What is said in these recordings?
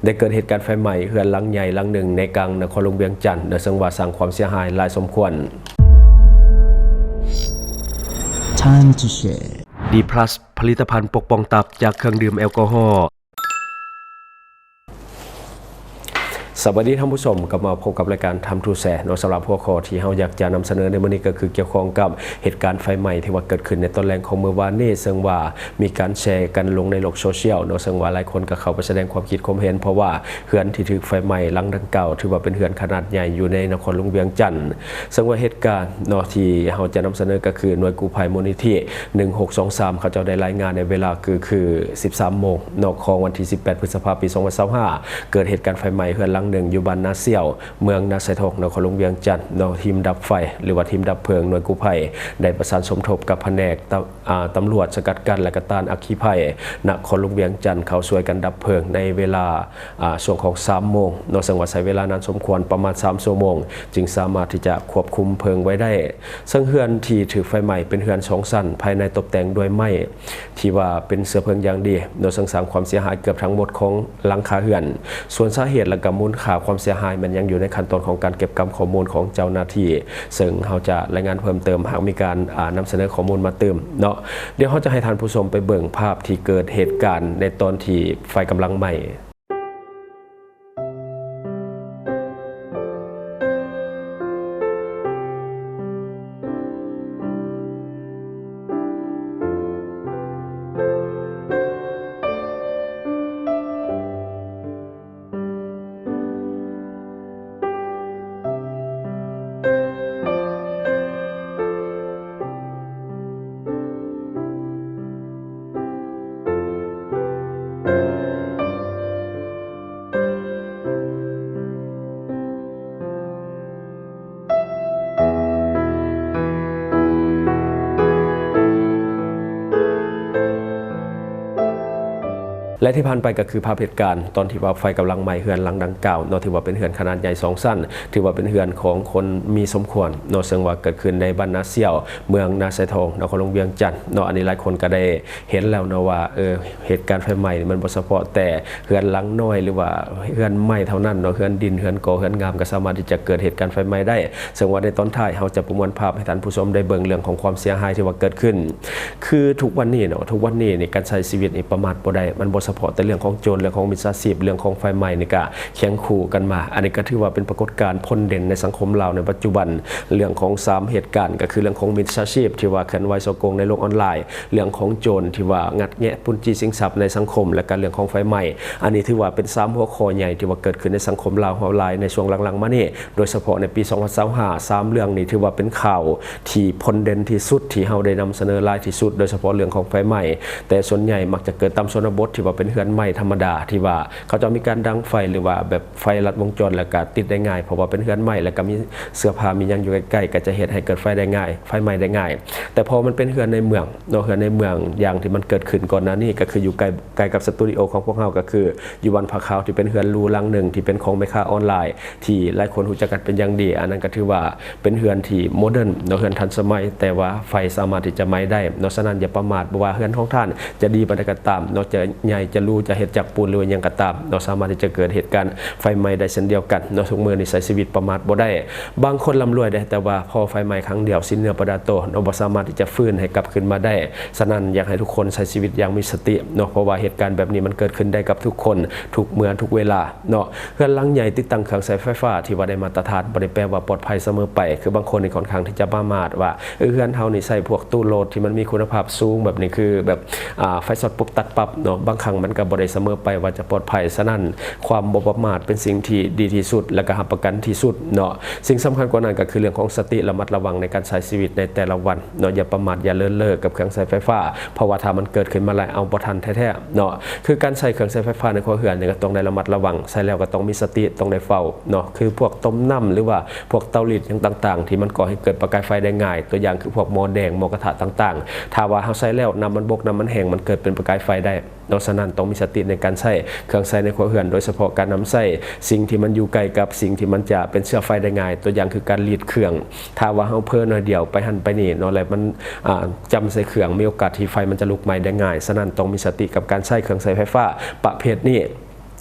ໄດ້ເກີດເຫດການໄຟໄໝ້ເຮືອນຫຼັງໃຫຍ່ຫຼັງໜຶ່ງໃນກາງນະຄອນຫຼວງວຽງຈັນ ເຊິ່ງວ່າສ້າງຄວາມເສຍຫາຍຫຼາຍສົມຄວນ. Time to share. ດີພລັສ ຜະລິດຕະພັນປົກປ້ອງຕັບຈາກເຄື່ອງດື່ມແອລກໍຮໍ. ສະບາຍດີທ່ານຜູ້ຊົມ, ກັບມາພົບກັບລາຍການ Time to Share ເນາະ. ສຳລັບຫົວຂໍ້ທີ່ເຮົາຢາກຈະນຳສະເໜີໃນມື້ນີ້ ກໍຄືກ່ຽວຂ້ອງກັບເຫດການໄຟໄໝ້ທີ່ວ່າເກີດຂຶ້ນໃນຕອນແລງຂອງມື້ວານນີ້, ເຊິ່ງວ່າມີການແຊກັນລົງໃນໂລກໂຊຊຽວເນາະ, ເຊິ່ງວ່າຫຼາຍຄົນກໍເຂົ້າໄປສະແດງຄວາມຄິດຄວາມເຫັນ, ເພາະວ່າເຮືອນທີ່ຖືກໄຟໄໝ້ຫຼັງດັ່ງກ່າວ ຖືວ່າເປັນເຮືອນຂະໜາດໃຫຍ່ຢູ່ໃນນະຄອນຫຼວງວຽງຈັນ. ເຊິ່ງວ່າເຫດການເນາະ ທີ່ເຮົາຈະນຳສະເໜີກໍຄືໜ່ວຍກູ້ໄພມູນນິທິ ໜຶ່ງຫົກສອງສາມ ເຂົາເຈົ້າໄດ້ລາຍງານໃນເວລາຄື ຄື ສິບສາມໂມງເນາະ ຂອງວັນທີ ສິບແປດ ພຶດສະພາ ປີ ສອງພັນຊາວຫ້າ ເກີດເຫດການໄຟໄໝ້ເຮືອນຫຼັງໜຶ່ງຢູ່ບ້ານນາສ່ຽວ ເມືອງນາຊາຍທອງ ນະຄອນຫຼວງວຽງຈັນເນາະ. ທີມດັບໄຟ ຫຼືວ່າທີມດັບເພີງໜ່ວຍກູ້ໄພ ໄດ້ປະສານສົມທົບກັບພະແນກຕະ ອາ ຕຳຫຼວດສະກັດກັ້ນ ແລະກະຕ້ານອັກຄີໄພ ນະຄອນຫຼວງວຽງຈັນ ເຂົ້າຊ່ວຍກັນດັບເພີງໃນເວລາ ອາ ຊ່ວງຂອງສາມໂມງເນາະ, ເຊິ່ງວ່າໃຊ້ເວລານານສົມຄວນປະມານສາມຊົ່ວໂມງ ຈຶ່ງສາມາດທີ່ຈະຄວບຄຸມເພີງໄວ້ໄດ້. ເຊິ່ງເຮືອນທີ່ຖືກໄຟໄໝ້ເປັນເຮືອນສອງຊັ້ນ ພາຍໃນຕົບແຕ່ງດ້ວຍໄມ້ທີ່ວ່າເປັນເຊື້ອເພີງຢ່າງດີເນາະ, ເຊິ່ງສ້າງຄວາມເສຍຫາຍເກືອບທັງໝົດຂອງຫຼັງຄາເຮືອນ. ສ່ວນສາເຫດ ແລະກະມູນຄ່າຄວາມເສຍຫາຍ ແມ່ນຍັງຢູ່ໃນຂັ້ນຕອນຂອງການເກັບກຳຂໍ້ມູນຂອງເຈົ້າໜ້າທີ່ ເຊິ່ງເຮົາຈະລາຍງານເພີ່ມເຕີມ ຫາກມີການ ອາ ນຳສະເໜີຂໍ້ມູນມາຕື່ມເນາະ. ດຽວເຮົາຈະໃຫ້ທ່ານຜູ້ຊົມໄປເບິ່ງພາບທີ່ເກີດເຫດການໃນຕອນທີ່ໄຟກຳລັງໄໝ້. ແລະທີ່ຜ່ານໄປກໍຄືພາບເຫດການຕອນທີ່ວ່າໄຟກຳລັງໄໝ້ເຮືອນຫຼັງດັ່ງກ່າວເນາະ, ຖືວ່າເປັນເຮືອນຂະໜາດໃຫຍ່ສອງຊັ້ນ, ຖືວ່າເປັນເຮືອນຂອງຄົນມີສົມຄວນເນາະ, ເຊິ່ງວ່າເກີດຂຶ້ນໃນບ້ານນາສ່ຽວ ເມືອງນາຊາຍທອງ ນະຄອນຫຼວງວຽງຈັນເນາະ. ອັນນີ້ຫຼາຍຄົນກໍໄດ້ເຫັນແລ້ວເນາະວ່າ ເອີ ເຫດການໄຟໄໝ້ນີ້ມັນບໍ່ສະເພາະແຕ່ເຮືອນຫຼັງນ້ອຍ ຫຼືວ່າເຮືອນໄມ້ເທົ່ານັ້ນເນາະ, ເຮືອນດິນ ເຮືອນກໍ່ ເຮືອນງາມ ກໍສາມາດທີ່ຈະເກີດເຫດການໄຟໄໝ້ໄດ້. ເຊິ່ງວ່າໃນຕອນທ້າຍ ເຮົາຈະປະມວນພາບໃຫ້ທ່ານຜູ້ຊົມໄດ້ເບິ່ງເລື່ອງຂອງຄວາມເສຍຫາຍທີ່ວ່າເກີດຂຶ້ນ. ຄືທຸກວັນນີ້ເນາະ, ທຸກວັນນີ້ນີ້ ການໃຊ້ຊີວິດນີ້ປະໝາດບໍ່ໄດ້. ມັນບໍ່ສະເພາະແຕ່ເລື່ອງຂອງໂຈນ, ເລື່ອງຂອງມິດສາຊີບ, ເລື່ອງຂອງໄຟໄໝ້ນີ້ກະຄຽງຄູ່ກັນມາ. ອັນນີ້ກະຖືວ່າເປັນປາກົດການພົ້ນເດັ່ນໃນສັງຄົມລາວໃນປັດຈຸບັນ. ເລື່ອງຂອງສາມເຫດການ ກະຄືເລື່ອງຂອງມິດສາຊີບທີ່ວ່າເຄື່ອນໄຫວສໍ້ໂກງໃນໂລກອອນລາຍ, ເລື່ອງຂອງໂຈນທີ່ວ່າງັດແງະປຸ້ນຈີ້ຊິງຊັບໃນສັງຄົມ ແລະກະເລື່ອງຂອງໄຟໄໝ້. ອັນນີ້ຖືວ່າເປັນສາມຫົວຂໍ້ໃຫຍ່ທີ່ວ່າເກີດຂຶ້ນໃນສັງຄົມລາວເຮົາຫຼາຍໃນຊ່ວງຫຼັງໆມານີ້. ໂດຍສະເພາະໃນປີສອງພັນຊາວຫ້າ ສາມເລື່ອງນີ້ຖືວ່າເປັນຂ່າວທີ່ພົ້ນເດັ່ນທີ່ສຸດ ທີ່ເຮົາໄດ້ນຳສະເໜີຫຼາຍທີ່ສຸດ, ໂດຍສະເພາະເລື່ອງຂອງໄຟໄໝ້. ແຕ່ສ່ວນໃຫຍ່ມັກຈະເກີດຕາມຊົນນະບົດ ທີ່ວ່າເປັນເຮືອນໄມ້ທຳມະດາ ທີ່ວ່າເຂົາເຈົ້າມີການດັງໄຟ ຫຼືວ່າແບບໄຟລັດວົງຈອນ ແລ້ວກະຕິດໄດ້ງ່າຍ, ເພາະວ່າເປັນເຮືອນໄມ້ ແລ້ວກະມີເສື້ອຜ້າມີຫຍັງຢູ່ໃກ້ໆ ກໍຈະເຮັດໃຫ້ເກີດໄຟໄດ້ງ່າຍ, ໄຟໄໝ້ໄດ້ງ່າຍ. ແຕ່ພໍມັນເປັນເຮືອນໃນເມືອງເນາະ, ເຮືອນໃນເມືອງ ຢ່າງທີ່ມັນເກີດຂຶ້ນກ່ອນໜ້ານີ້ ກໍຄືຢູ່ໃກ້ ໃກ້ກັບສະຕູດິໂອຂອງພວກເຮົາ ກໍຄື ຢູ່ບ້ານຜາຂາວ ທີ່ເປັນເຮືອນຫຼູຫຼັງໜຶ່ງທີ່ເປັນຂອງແມ່ຄ້າອອນລາຍ ທີ່ຫຼາຍຄົນຮູ້ຈັກກັນເປັນຢ່າງດີ. ອັນນັ້ນກໍຖືວ່າເປັນເຮືອນທີ່ໂມເດີນເນາະ, ເຮືອນທັນສະໄໝ, ແຕ່ວ່າໄຟສາມາດທີ່ຈະໄໝ້ໄດ້ເນາະ. ສະນັ້ນຢ່າປະໝາດ, ບໍ່ວ່າເຮືອນຂອງທ່ານຈະດີປານໃດກໍຕາມເນາະ, ຈະໃຫຍ່ ຈະຫຼູ ຈະເຮັດຈາກປູນ ຫຼືວ່າຫຍັງກໍຕາມເນາະ, ສາມາດທີ່ຈະເກີດເຫດການໄຟໄໝ້ໄດ້ເຊັ່ນດຽວກັນເນາະ. ທຸກມື້ນີ້ໃຊ້ຊີວິດປະໝາດບໍ່ໄດ້. ບາງຄົນລ່ຳລວຍເດ້, ແຕ່ວ່າພໍໄຟໄໝ້ຄັ້ງດຽວ ສິ້ນເນື້ອປະດາໂຕເນາະ, ບໍ່ສາມາດທີ່ຈະຟື້ນໃຫ້ກັບຄືນມາໄດ້. ສະນັ້ນຢາກໃຫ້ທຸກຄົນໃຊ້ຊີວິດຢ່າງມີສະຕິເນາະ, ເພາະວ່າເຫດການແບບນີ້ມັນເກີດຂຶ້ນໄດ້ກັບທຸກຄົນ ທຸກເມື່ອທຸກເວລາເນາະ. ເຮືອນຫຼັງໃຫຍ່ຕິດຕັ້ງເຄື່ອງໃຊ້ໄຟຟ້າທີ່ວ່າໄດ້ມາດຕະຖານ ບໍ່ໄດ້ແປວ່າປອດໄພສະເໝີໄປ. ຄືບາງຄົນນີ້ຄ່ອນຂ້າງທີ່ຈະປະໝາດວ່າ ເອີ ເຮືອນເຮົານີ້ໃຊ້ພວກຕູ້ໂຫຼດທີ່ມັນມີຄຸນນະພາບສູງແບບນີ້, ຄືແບບ ອາ ໄຟຊັອດປຸບຕັດປັບເນາະ. ບາງຄັ້ງມັນກໍບໍ່ໄດ້ສະເໝີໄປວ່າຈະປອດໄພ. ສະນັ້ນ ຄວາມບໍ່ປະໝາດເປັນສິ່ງທີ່ດີທີ່ສຸດ ແລະກະຮັບປະກັນທີ່ສຸດເນາະ. ສິ່ງສຳຄັນກວ່ານັ້ນກໍຄືເລື່ອງຂອງສະຕິລະມັດລະວັງໃນການໃຊ້ຊີວິດໃນແຕ່ລະວັນເນາະ. ຢ່າປະໝາດ, ຢ່າເລີນເລີກັບເຄື່ອງໃຊ້ໄຟຟ້າ, ເພາະວ່າຖ້າມັນເກີດຂຶ້ນມາແລ້ວເອົາບໍ່ທັນແທ້ໆເນາະ. ຄືການໃຊ້ເຄື່ອງໃຊ້ໄຟຟ້າໃນຄົວເຮືອນນີ້ກໍຕ້ອງໄດ້ລະມັດລະວັງ, ໃຊ້ແລ້ວກໍຕ້ອງມີສະຕິ, ຕ້ອງໄດ້ເຝົ້າເນາະ. ຄືພວກຕົ້ມນ້ຳ ຫຼືວ່າພວກເຕົາລີດຫຍັງຕ່າງໆ ທີ່ມັນກໍ່ໃຫ້ເກີດປະກາຍໄຟໄດ້ງ່າຍ, ຕົວຢ່າງຄືພວກໝໍ້ແດງ, ໝໍ້ກະທະຕ່າງໆ. ຖ້າວ່າເຮົາໃຊ້ແລ້ວ ນ້ຳມັນບົກ, ນ້ຳມັນແຫ້ງ, ມັນເກີດເປັນປະກາຍໄຟໄດ້ ເນາະ. ສະນັ້ນຕ້ອງມີສະຕິໃນການໃຊ້ເຄື່ອງໃຊ້ໃນຄົວເຮືອນ, ໂດຍສະເພາະການນຳໃຊ້ສິ່ງທີ່ມັນຢູ່ໃກ້ກັບສິ່ງທີ່ມັນຈະເປັນເຊື້ອໄຟໄດ້ງ່າຍ, ຕົວຢ່າງຄືການລີດເຄື່ອງ. ຖ້າວ່າເຮົາເຜີໜ້ອຍດຽວໄປຫັ້ນໄປນີ້ເນາະ ແລ້ວມັນ ອາ ຈ້ຳໃສ່ເຄື່ອງ, ມີໂອກາດທີ່ໄຟມັນຈະລຸກໄໝ້ໄດ້ງ່າຍ. ສະນັ້ນຕ້ອງມີສະຕິກັບການໃຊ້ເຄື່ອງໃຊ້ໄຟຟ້າປະເພດນີ້.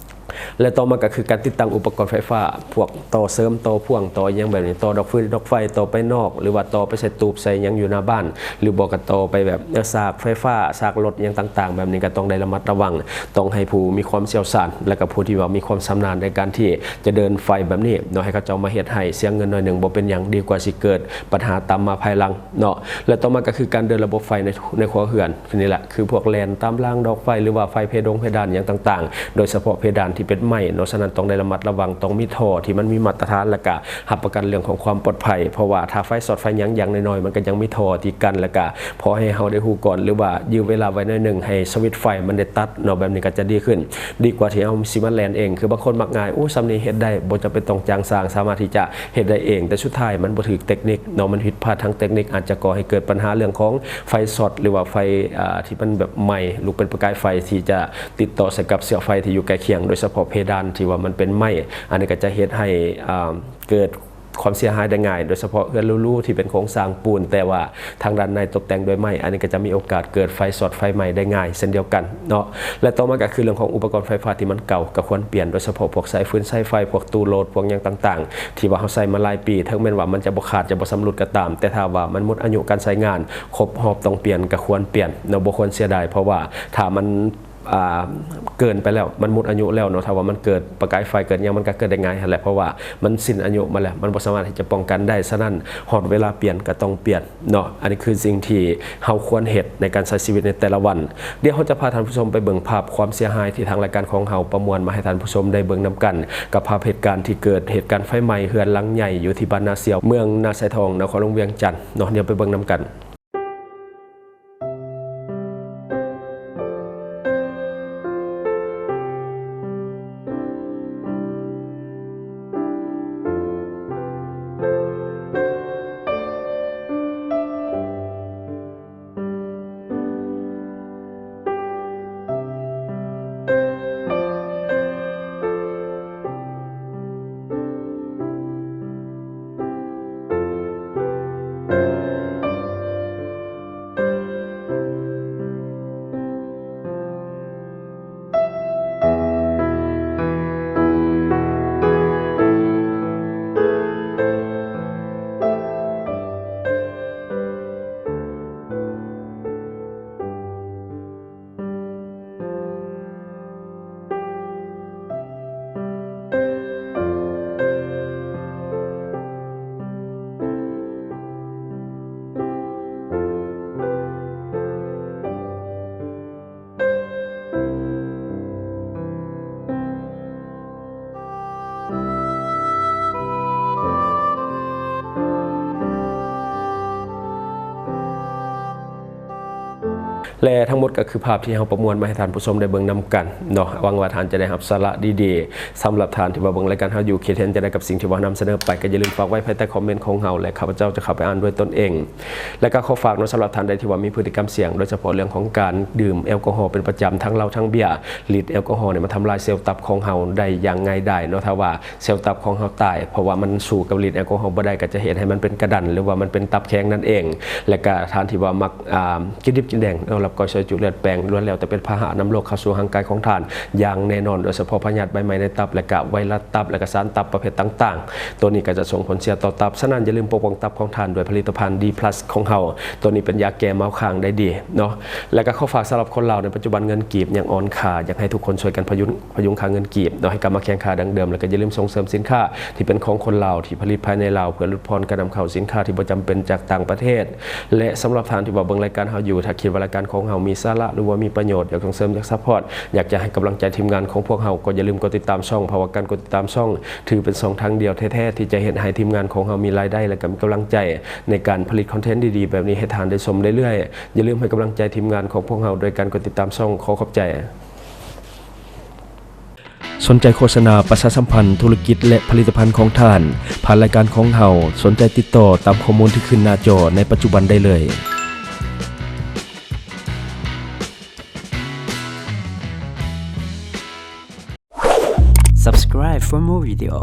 ແລະຕໍ່ມາກໍຄືການຕິດຕັ້ງອຸປະກອນໄຟຟ້າ ພວກຕໍ່ເສີມ, ຕໍ່ພ່ວງ, ຕໍ່ຫຍັງແບບນີ້, ຕໍ່ດອກຟືນດອກໄຟ, ຕໍ່ໄປນອກ ຫຼືວ່າຕໍ່ໄປໃສ່ຕູບໃສ່ຫຍັງຢູ່ໜ້າບ້ານ ຫຼືບໍ່ກໍຕໍ່ໄປແບບ ເອີ ສາກໄຟຟ້າ, ສາກລົດຫຍັງຕ່າງໆ ແບບນີ້ກໍຕ້ອງໄດ້ລະມັດລະວັງ, ຕ້ອງໃຫ້ຜູ້ມີຄວາມຊ່ຽວຊານ ແລະກໍຜູ້ທີ່ວ່າມີຄວາມຊຳນານໃນການທີ່ຈະເດີນໄຟແບບນີ້ເນາະ ໃຫ້ເຂົາເຈົ້າມາເຮັດໃຫ້. ເສຍເງິນໜ້ອຍໜຶ່ງບໍ່ເປັນຫຍັງ ດີກວ່າຊິເກີດປັນຫາຕາມມາພາຍຫຼັງເນາະ. ແລະຕໍ່ມາກໍຄືການເດີນລະບົບໄຟໃນ ໃນຄົວເຮືອນ. ນີ້ແຫຼະ ຄືພວກແລ່ນຕາມລາງດອກໄຟ ຫຼືວ່າໄຟເພດົງເພດານຫຍັງຕ່າງໆ ໂດຍສະເພາະເພດານທີ່ເປັນໄມ້ເນາະ. ສະນັ້ນຕ້ອງໄດ້ລະມັດລະວັງ, ຕ້ອງມີທໍ່ທີ່ມັນມີມາດຕະຖານ ແລະກະຮັບປະກັນເລື່ອງຂອງຄວາມປອດໄພ, ເພາະວ່າຖ້າໄຟຊັອດໄຟຫຍັງ ຢ່າງໜ້ອຍໆມັນກໍຍັງມີທໍ່ທີ່ກັ້ນ ແລະກະພໍໃຫ້ເຮົາໄດ້ຮູ້ກ່ອນ ຫຼືວ່າຢື້ອເວລາໄວ້ໜ້ອຍໜຶ່ງ ໃຫ້ສະວິດໄຟມັນໄດ້ຕັດເນາະ. ແບບນີ້ກໍຈະດີຂຶ້ນ ດີກວ່າທີ່ເຮົາຊິມາແລ່ນເອງ. ຄືບາງຄົນມັກງ່າຍ, ໂອ້ ສ່ຳນີ້ເຮັດໄດ້ ບໍ່ຈຳເປັນຕ້ອງຈ້າງຊ່າງ, ສາມາດທີ່ຈະເຮັດໄດ້ເອງ. ແຕ່ສຸດທ້າຍມັນບໍ່ຖືກເຕັກນິກເນາະ, ມັນຜິດພາດທາງເຕັກນິກ ອາດຈະກໍ່ໃຫ້ເກີດບັນຫາເລື່ອງຂອງໄຟຊັອດ ຫຼືວ່າໄຟ ອ່າ ທີ່ມັນແບບໄໝ້ລຸກເປັນປະກາຍໄຟ ທີ່ຈະຕິດຕໍ່ໃສ່ກັບເຊືອກໄຟທີ່ຢູ່ໃກ້ຄຽງ ໂດຍສະເພາະເພດານທີ່ວ່າມັນເປັນໄມ້. ອັນນີ້ກໍຈະເຮັດໃຫ້ ອ່າ ເກີດຄວາມເສຍຫາຍໄດ້ງ່າຍ ໂດຍສະເພາະເຮືອນຫຼູໆທີ່ເປັນໂຄງສ້າງປູນ ແຕ່ວ່າທາງດ້ານໃນຕົກແຕ່ງດ້ວຍໄມ້ ອັນນີ້ກໍຈະມີໂອກາດເກີດໄຟຊັອດໄຟໄໝ້ໄດ້ງ່າຍເຊັ່ນດຽວກັນເນາະ. ແລະຕໍ່ມາກໍຄືເລື່ອງຂອງອຸປະກອນໄຟຟ້າທີ່ມັນເກົ່າ ກໍຄວນປ່ຽນ, ໂດຍສະເພາະພວກສາຍຟືນສາຍໄຟ, ພວກຕູ້ໂຫຼດ, ພວກຫຍັງຕ່າງໆ ທີ່ວ່າເຮົາໃຊ້ມາຫຼາຍປີ, ເຖິງແມ່ນວ່າມັນຈະບໍ່ຂາດ ຈະບໍ່ຊຳລຸດກໍຕາມ, ແຕ່ຖ້າວ່າມັນໝົດອາຍຸການໃຊ້ງານ ຄົບຮອບຕ້ອງປ່ຽນ ກໍຄວນປ່ຽນເນາະ, ບໍ່ຄວນເສຍດາຍ. ເພາະວ່າຖ້າມັນ ອ່າ ເກີນໄປແລ້ວ, ມັນໝົດອາຍຸແລ້ວເນາະ, ຖ້າວ່າມັນເກີດປະກາຍໄຟເກີດຫຍັງ ມັນກໍເກີດໄດ້ງ່າຍຫັ້ນແຫຼະ, ເພາະວ່າມັນສິ້ນອາຍຸມາແລ້ວ, ມັນບໍ່ສາມາດທີ່ຈະປ້ອງກັນໄດ້. ສະນັ້ນ ຮອດເວລາປ່ຽນກໍຕ້ອງປ່ຽນເນາະ. ອັນນີ້ຄືສິ່ງທີ່ເຮົາຄວນເຮັດໃນການໃຊ້ຊີວິດໃນແຕ່ລະວັນ. ດຽວເຮົາຈະພາທ່ານຜູ້ຊົມໄປເບິ່ງພາບຄວາມເສຍຫາຍທີ່ທາງລາຍການຂອງເຮົາປະມວນມາໃຫ້ທ່ານຜູ້ຊົມໄດ້ເບິ່ງນຳກັນ, ກັບພາບເຫດການທີ່ເກີດເຫດການໄຟໄໝ້ເຮືອນຫຼັງໃຫຍ່ຢູ່ທີ່ບ້ານນາຊຽວ ເມືອງນາຊາຍທອງ ນະຄອນຫຼວງວຽງຈັນເນາະ. ດຽວໄປເບິ່ງນຳກັນ. ແລະ ທັງໝົດກໍຄືພາບທີ່ເຮົາປະມວນມາໃຫ້ທ່ານຜູ້ຊົມໄດ້ເບິ່ງນຳກັນເນາະ. ຫວັງວ່າທ່ານຈະໄດ້ຮັບສາລະດີໆ. ສຳລັບທ່ານທີ່ວ່າເບິ່ງລາຍການເຮົາຢູ່ ຄິດເຫັນຈັ່ງໃດກັບສິ່ງທີ່ວ່າເຮົານຳສະເໜີໄປ ກໍຢ່າລືມຝາກໄວ້ພາຍໃຕ້ຄອມເມັນຂອງເຮົາ ແລະ ຂ້າພະເຈົ້າຈະເຂົ້າໄປອ່ານດ້ວຍຕົນເອງ. ແລະ ກໍຂໍຝາກເນາະ, ສຳລັບທ່ານໃດທີ່ວ່າມີພຶດຕິກຳສ່ຽງ ໂດຍສະເພາະເລື່ອງຂອງການດື່ມແອລກໍຮອລເປັນປະຈຳ ທັງເຫຼົ້າທັງເບຍ, ລິດແອລກໍຮອລນີ້ມັນທຳລາຍເຊວຕັບຂອງເຮົາໄດ້ຢ່າງງ່າຍດາຍເນາະ. ຖ້າວ່າ ເຊວຕັບຂອງເຮົາຕາຍ ເພາະວ່າມັນສູ້ກັບລິດແອລກໍຮອລບໍ່ໄດ້ ກໍຈະເຮັດໃຫ້ມັນເປັນກະດັນ ຫຼືວ່າມັນເປັນຕັບແຂງນັ້ນເອງ. ແລະກະທ່ານທີ່ວ່າມັກ ອ່າ ກິນດິບກິນແດງ ເນາະ ລາບກ້ອຍ ຊອຍຈຸ ເລືອດແປງ ລ້ວນແລ້ວແຕ່ເປັນພາຫະນຳໂລກເຂົ້າສູ່ຮ່າງກາຍຂອງທ່ານຢ່າງແນ່ນອນ ໂດຍສະເພາະພະຍາດໃບໄໝ້ໃນຕັບ ແລະກະໄວຣັສຕັບ ແລະກະສານຕັບປະເພດຕ່າງໆ ໂຕນີ້ກໍຈະສົ່ງຜົນເສຍຕໍ່ຕັບ. ສະນັ້ນ ຢ່າລືມປົກປ້ອງຕັບຂອງທ່ານດ້ວຍຜະລິດຕະພັນ ດີພລັສ ຂອງເຮົາ. ໂຕນີ້ເປັນຢາແກ້ເມົາຄ້າງໄດ້ດີເນາະ. ແລະກະຂໍຝາກສຳລັບຄົນລາວໃນປັດຈຸບັນເງິນກີບຍັງອ່ອນຄ່າ ຢາກໃຫ້ທຸກຄົນຊ່ວຍກັນພະຍຸງ ພະຍຸງຄ່າເງິນກີບເນາະ ໃຫ້ກັບມາແຂງຄ່າດັ່ງເດີມ ແລະກະຢ່າລືມສົ່ງເສີມສິນຄ້າທີ່ເປັນຂອງຄົນລາວ ທີ່ຜະລິດພາຍໃນລາວ ເພື່ອຫຼຸດຜ່ອນການນຳເຂົ້າສິນຄ້າທີ່ບໍ່ຈຳເປັນຈາກຕ່າງປະເທດ. ແລະສຳລັບທ່ານທີ່ວ່າເບິ່ງລາຍການເຮົາຢູ່ ຖ້າຄິດວ່າລາຍການຂອງເຮົາມີສາລະ ຫຼືວ່າມີປະໂຫຍດ ຢາກສົ່ງເສີມ ຢາກຊັບພອດ ຢາກຈະໃຫ້ກຳລັງໃຈທີມງານຂອງພວກເຮົາ ກໍຢ່າລືມກົດຕິດຕາມຊ່ອງ ເພາະວ່າການກົດຕິດຕາມຊ່ອງ ຖືເປັນຊ່ອງທາງດຽວແທ້ໆ ທີ່ຈະເຮັດໃຫ້ທີມງານຂອງເຮົາມີລາຍໄດ້ ແລະກະມີກຳລັງໃຈໃນການຜະລິດຄອນເທັນດີໆແບບນີ້ໃຫ້ທ່ານໄດ້ຊົມເລື້ອຍໆ. ຢ່າລືມໃຫ້ກຳລັງໃຈທີມງານຂອງພວກເຮົາໂດຍການກົດຕິດຕາມຊ່ອງ. ຂໍຂອບໃຈ. ສົນໃຈໂຄສະນາປະຊາສຳພັນທຸລະກິດ ແລະ ຜະລິດຕະພັນຂອງທ່ານ ຜ່ານລາຍການຂອງເຮົາ, ສົນໃຈຕິດຕໍ່ຕາມຂໍ້ມູນທີ່ຂຶ້ນໜ້າຈໍໃນປັດຈຸບັນໄດ້ເລີຍ. Subscribe for more video.